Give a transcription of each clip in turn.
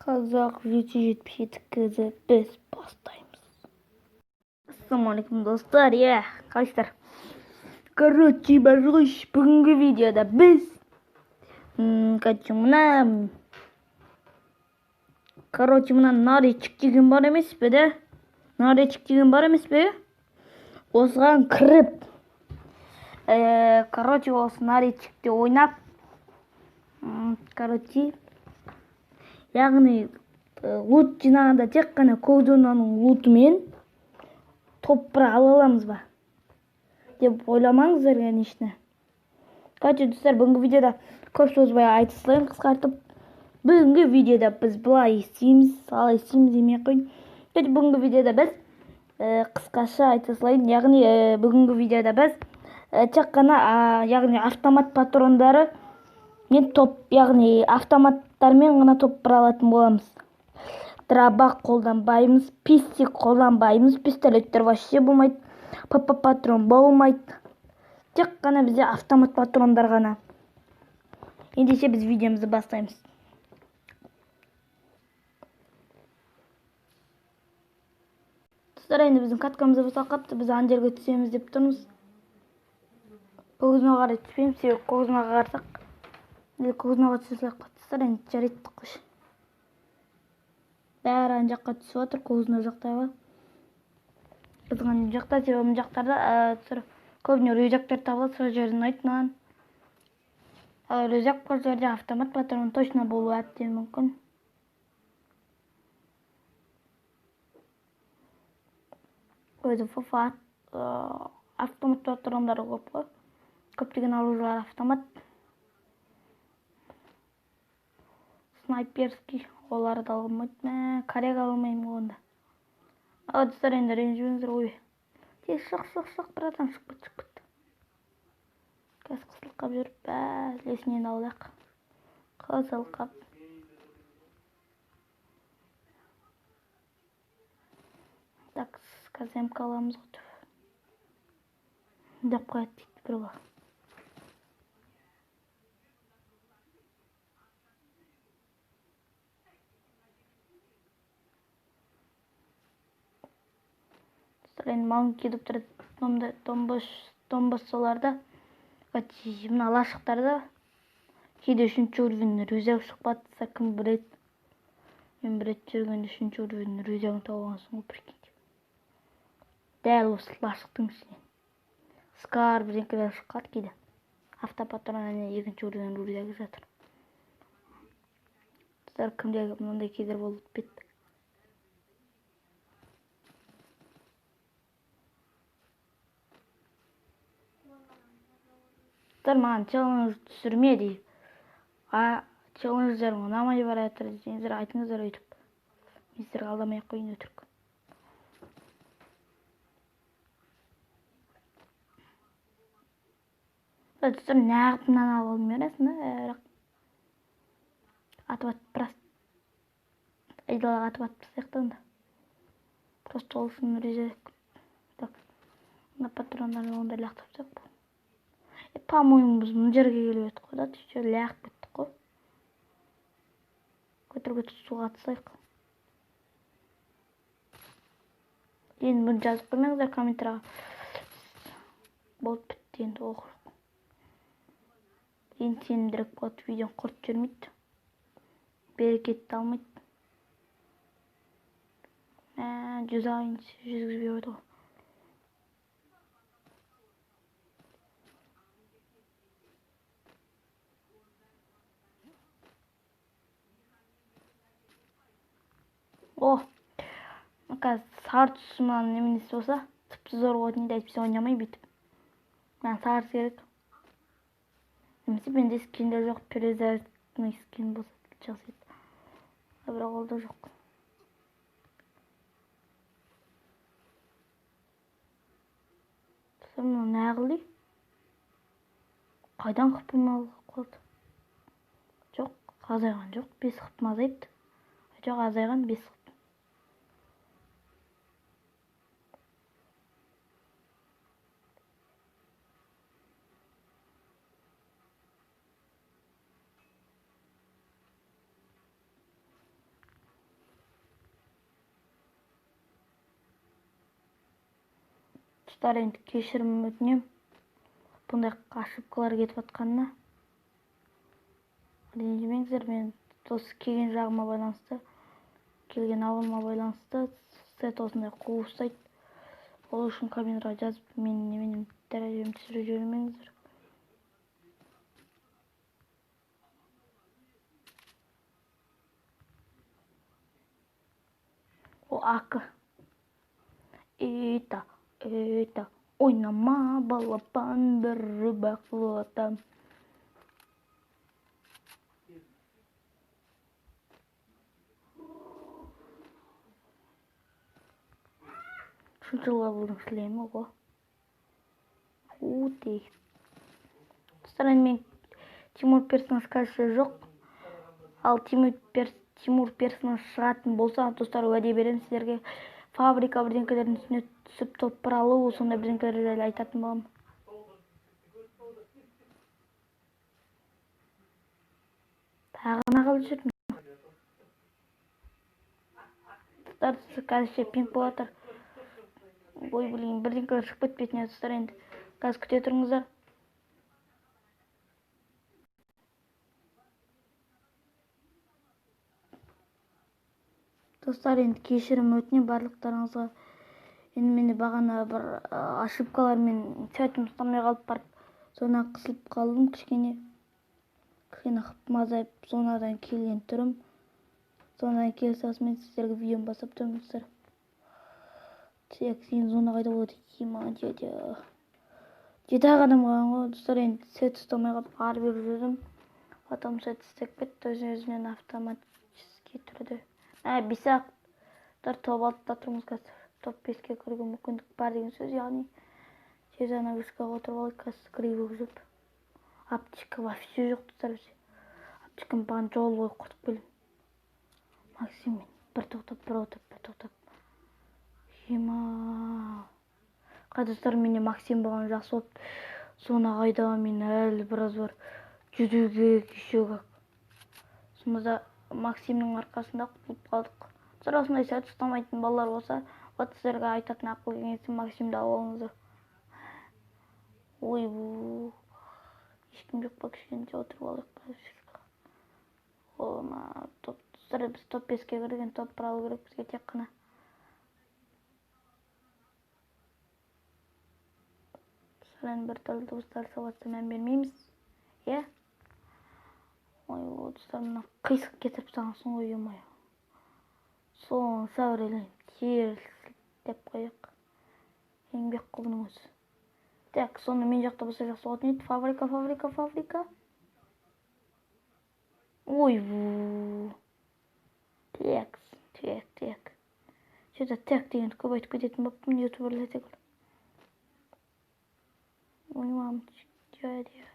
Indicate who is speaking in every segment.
Speaker 1: Қазақ 777 кз біз бастаймыз. Ассалаумағалейкум, достар, иә, қалайсыздар? Короче, барғыш, бүгінгі видеода біз короче, мына короче, мына наречик деген бар емес пе, да? Наречик деген бар емес пе? Осыған кіріп, короче, осы наречикте ойнап, короче, яғни лут жинағанда тек қана көк зонаның лутымен топ бір ала аламыз ба деп ойламаңыздар, конечно. Короче, достар, бүгінгі видеода көп созбай айта салайын, қысқартып. Бүгінгі видеода біз былай істейміз, алай істейміз демей ақ қояйын. Короче, бүгінгі видеода біз қысқаша айта салайын, яғни бүгінгі видеода біз тек қана, яғни автомат патрондары мен топ, яғни автоматтармен ғана топ бір алатын боламыз. Дробак қолданбаймыз, пистик қолданбаймыз, пистолеттер вообще болмайды, ПП патрон болмайды. Тек қана бізде автомат патрондар ғана. Ендеше біз видеомызды бастаймыз. Достар, енді біздің каткамыз босап қалыпты, біз ана жерге түсеміз деп тұрмыз. Көк зонаға қарай түспейміз, себебі көк зонаға қарасақ, енді көк зонаға түсе салайық. Достар, енді жарайды қойшы. Бәрі ана жаққа түсіп отыр, көк зона жақтағы. Біздің ана жақта, себебі мына жақтарда, достар, көбіне рюкзактар табылады, сол жерден ұнайды маған. Ал рюкзак бар жерде автомат патрон точно болуы әбден мүмкін. Өзі ФФА, автомат патрондары көп қой. Көптеген оружиялар автомат. Снайперский, оларды да алмайды. Мә, коряк ала алмаймын ғой онда. Ал достар, енді ренжімеңіздер, ой. Тез шық, шық, шық, братан, шығып кет, шығып кет. Қазір қысылып қап жүріп, бәлесінен алайық. Қысылып қап. Так, қазір МК аламыз ғой. Деп қояды дейді бір бала. Достар, енді малын киіп тұрады, домбассаларда, мына лашықтарда кейде үшінші уровень рюкзак шығып жатса, кім біледі. Мен бір рет жүргенде үшінші уровень рюкзагын тауып алғансың ғой, прикиньте. Дәл осы лашықтың ішінен. Скар бірдеңкелер шығады кейде. Автопатрон әне екінші уровень рюкзагы жатыр. Достар, кімде мынандай кездер болып кетті? Достар, маған челлендж түсірме дейді. Челлендждер ұнамай бара жатыр десеңіздер, айтыңыздар өйтіп. Мен сіздерге алдамай ақ қояйын өтірік. Достар, неғып мынаны алып алдым бересің, да? Бірақ атып атып, біраз айдалаға атып атып тастайық та онда. Просто ол үшін резерв. Так, мына патрондарды онда лақтырып тастайық. По-моему, біз мына жерге келіп едік қой, да? Түсе лағып кеттік қой. Көтір-көтір суға атсайық. Енді бұны жазып қоймаңыздар комментарияға. Болды, бітті енді оқу. Енді сенімдірек болады, видеоны құрт жібермейді. Берекетті алмайды. Жүз айын жүзгізбей қойды ғой. О, қазір сары түсі мынаның неменесі болса, тіпті зор болатын еді, әйтпесе ойнамай бүйтіп. Маған сары керек. Немесе менде скиндер жоқ, перезарядный скин болса жақсы еді. Бірақ ол да жоқ. Достар, мынау неғыл дейді? Қайдан қыпым алып қалды? Жоқ, азайған жоқ, 5 қыпым азайыпты. Жоқ, азайған 5 қыпым. Достар, енді кешірім өтінемін. Бұндай ошибкалар кетіп жатқанына. Ренжімеңіздер, мен осы келген жағыма байланысты, келген ауылыма байланысты сет осындай қуып ұстайды. Ол үшін комментарий жазып, мен неменем дәрежемді түсіріп жібермеңіздер. О, АК. Это, ойнама балапан бір бақылатам. Үшінші левелдің шлемі ғой. Өте. Достар, енді мен Тимур персонаж қазірше жоқ. Ал Тимур персонаж шығатын болса, достар, уәде беремін сіздерге, фабрика бірдеңкелердің үстіне түсіп топ бір алу, сондай бірдеңкелер жайлы айтатын боламын. Тағы не қалып жүр? Достар, қазірше пинг болып жатыр. Ой, блин, бірдеңкелер шығып кетпейтін еді, достар, енді қазір күте тұрыңыздар. Достар, енді кешірім өтінемін барлықтарыңызға. Енді менде бағана бір ошибкалармен сәтім ұстамай қалып барып, зона қысылып қалдым кішкене. Кішкене хыпым азайып, зонадан келген түрім. Зонадан келе салысымен сіздерге видеоны бастап тұрмын, достар. Так, енді зона қайда болады? Ема, дядя. Жеті ақ адам қалған ғой, достар, енді сәт ұстамай қалып ары бері жүрдім. Потом сәт істеп кетті, өз-өзінен автоматически түрде. Бес ақ топ алтыда тұрмыз қазір. Топ беске кіруге мүмкіндік бар деген сөз, яғни тез ана вышкаға отырып алайық, қазір грибок жеп. Аптечка вообще жоқ, достар, бізде. Аптечканы бағана жол бойы құртып келдім. Максиммен бір тоқтап, бір отырып, бір тоқтап. Ема. Қай достар, менде Максим болған жақсы болды. Зона қайда, мен әлі біраз бар жүзу керек еще как. Сонда да Максимнің арқасында құтылып қалдық. Достар, осындай сәт ұстамайтын балалар болса, вот сіздерге айтатын ақыл кеңесім, Максимді алып алыңыздар. Ой, бу. Ешкім жоқ па, кішкене отырып алайық. Ома, топ, достар, біз топ беске кірген, топ бір алу керек бізге тек қана. Достар, енді бір түрлі дыбыстар шығып жатса мән бермейміз. Иә? Ой, о, достар, мына қисық кетіріп тастағансың ғой, ё-моё. Сонша бір елең теріс деп қояйық. Еңбек қой бұның өзі. Так, соны мен жақта болса жақсы болатын еді. Фабрика, фабрика, фабрика. Ой, бу. Так, так, так. Что-то так дегенді көп айтып кететін болыппын ютуберлер секілді. Ой, мамочки, дядя.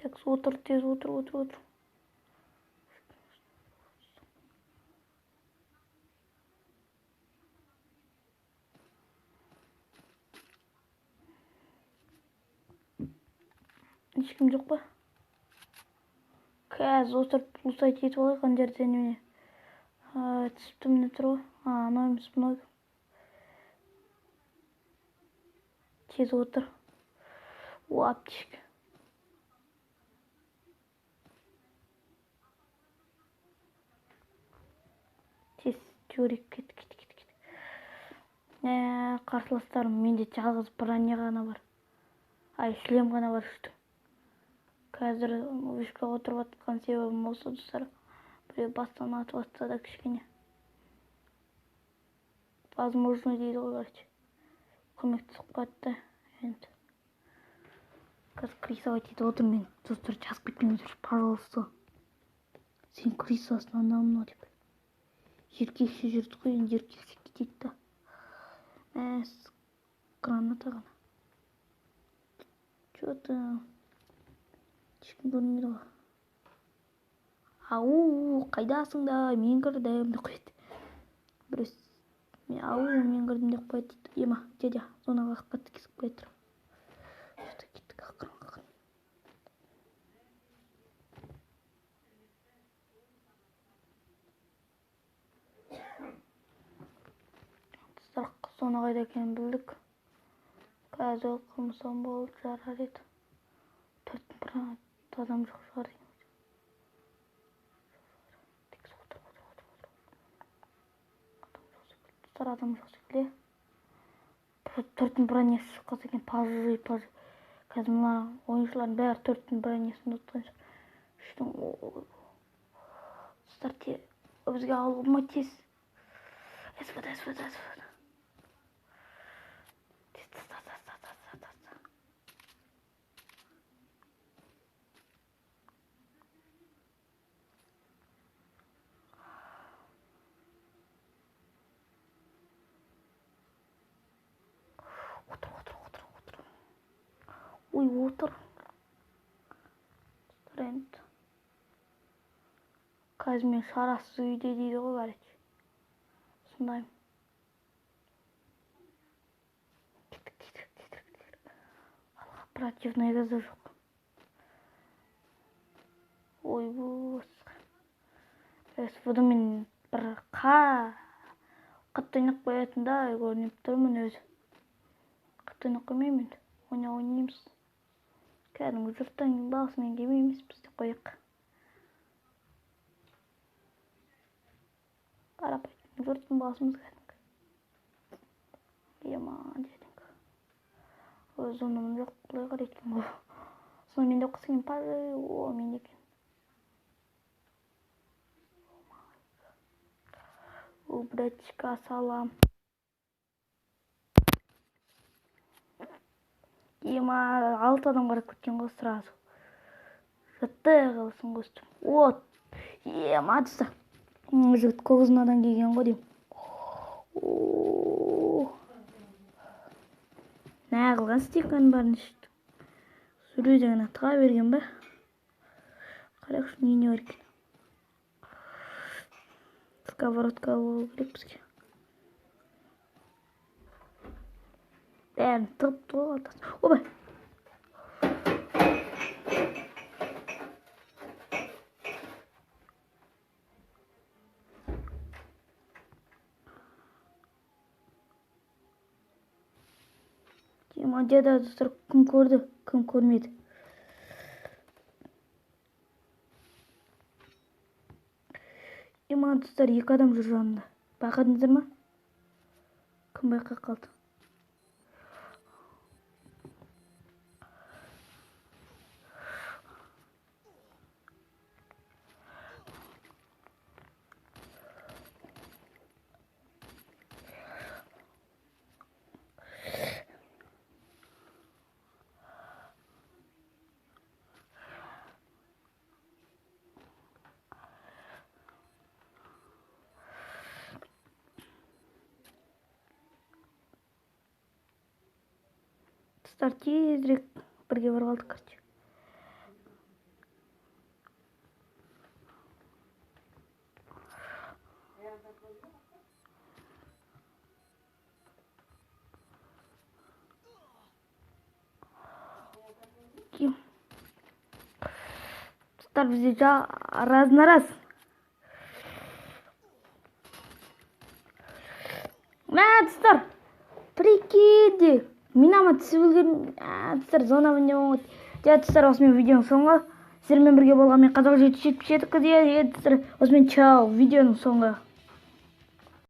Speaker 1: Так, отыр, тез отыр, отыр, отыр. Ешкім жоқ па? Қазір отырып лусайт етіп алайық ана жерде немене. Түсіпті міне тұр ғой. Анау емес, мынау. Тез отыр. О, аптечка. Тез теорик кет, кет, кет, кет. Қарсыластарым, менде жалғыз броня ғана бар. Ай, шлем ғана бар үсті. Қазір вышкаға отырып жатқан себебім осы, достар. Біреу бастан атып атса да кішкене. Возможно дейді ғой, короче. Көмек түсіп қалады да, енді. Қазір крисовать етіп отырмын мен. Достар, жазып кетпеңіздер, пожалуйста. Сен крисасың, анау мынау деп. Еркекше жүрдік қой, енді еркекше кетейік та. Граната ғана. Чё-то ешкім көрінбейді ғой. Ау, қайдасыңдар? Мен кірдім деп қояды. Біреу Мен ау, мен кірдім деп қояды дейді. Ема, дядя, зонаға қатты кесіп қоя тұр. Что-то кеттік ақырын ақырын. Достар, зона қайда екенін білдік. Қазір өліп қалмасам болды, жарар еді. Төрттің бір адам жоқ шығар деймін. Тек отыр, отыр, отыр, отыр. Адам жоқ секілді. Достар, адам жоқ секілді. Төрттің бронесі шығып қалса екен, пажи, пажи. Қазір мына ойыншылардың бәрі төрттің бронесін ұтқан шығар. Үштің, ой. Достар, бізге алуға болмайды тез. СВД, СВД, СВД. Тез, тез, тез, тез, тез, тез, тез, тез. Отыр, отыр, отыр, отыр. Ой, отыр. Достар, енді. Қазір мен шарасыз үйде дейді ғой, короче. Сондаймын. Кеттік, кеттік, кеттік, кеттік. Алға противный газы жоқ. Ой, СВД мен бір қатты ойнап қоятындай көрініп тұрмын өзі. Қатты ойнап қоймаймын енді. Ойнап ойнаймыз. Кәдімгі жұрттан баласымен келмейміз біз деп қояйық. Қарапайым жұрттың баласымыз кәдімгі. Ема, дедіңгі. Өз зонам жоқ, былай қарайды екен ғой. Соны мен де оқысам, пажы, о, мен екен. О, братишка, салам. Ема, 6 адам қарап кеткен ғой сразу. Жаттай қалсын ғой үстім. О, ема, достар. Жігіт көк зонадан келген ғой деймін. О, нә қылған стиканың барын ішті. Сүруден тыға берген бе? Қарайықшы, не не бар екен. Сковородка алу керек бізге. Бәрін тығып тұр ғой қалтасы. Ойбай! Дима, деді, достар, кім көрді, кім көрмеді? Дима, достар, екі адам жүр жанында. Байқадыңыздар ма? Кім байқап қалды? Достар, тезірек бірге барып алдық, короче. Достар, бізде раз на раз. Мә, достар, прикиньте. Мен ама түсіп үлгердім. Ә, достар, зона міне болмады. Жа, достар, осымен видеоның соңы. Сіздермен бірге болған мен Қазақ жеті жетпіс жеті қыз. Иә, достар, осымен чао, видеоның соңы.